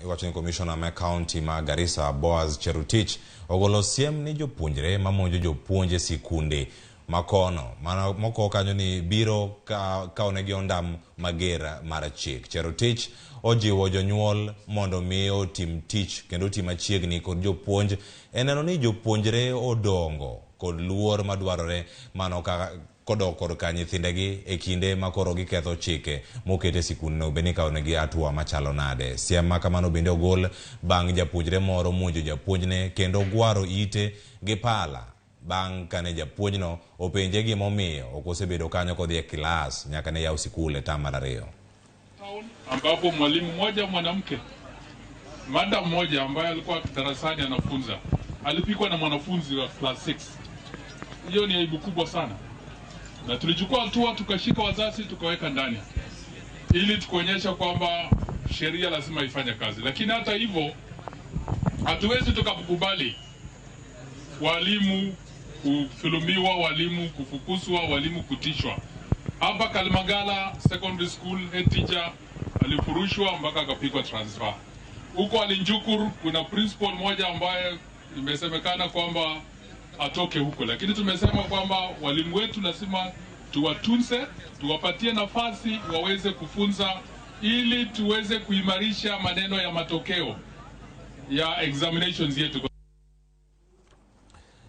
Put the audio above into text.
Iwacho ni komishona ma kaunti ma Garissa Boaz Cherutich ogolo siem ni jopuonjre mamonjo jopuonj e sikunde makono mana moko kanyo ni biro kawonegi ondam mager mar chik. Cherotich ojiwo jonyuol mondo mi otim tich kendo oti machiegni kod jopuonj e neno ni jopuonjre odongo kod luor madwarore mano ka kodok korka nyithindegi e kinde ma koro giketho chike moket e sikundno bende ikawonegi hatua machalo nade. Siem ma kamano bende ogol bang' japuonjre moro muonjo japuonjne kendo gwaro ite gi pala bang' kane japuonjno openje gimomiyo ok osebedo kanyo kodhi e kilas nyaka ne yaw sikul e tam mar ariyo. Ambapo mwalimu mmoja mwanamke, madam mmoja ambaye alikuwa darasani anafunza, alipikwa na mwanafunzi wa class 6. Hiyo ni aibu kubwa sana, na tulichukua hatua tukashika wazazi tukaweka ndani ili tukuonyesha kwamba sheria lazima ifanye kazi. Lakini hata hivyo hatuwezi tukakubali walimu kudhulumiwa, walimu kufukuzwa, walimu kutishwa. Hapa Kalimagala Secondary School head teacher alifurushwa mpaka akapigwa transfer. Huko Alinjukur kuna principal mmoja ambaye imesemekana kwamba atoke huko, lakini tumesema kwamba walimu wetu lazima tuwatunze, tuwapatie nafasi waweze kufunza ili tuweze kuimarisha maneno ya matokeo ya examinations yetu.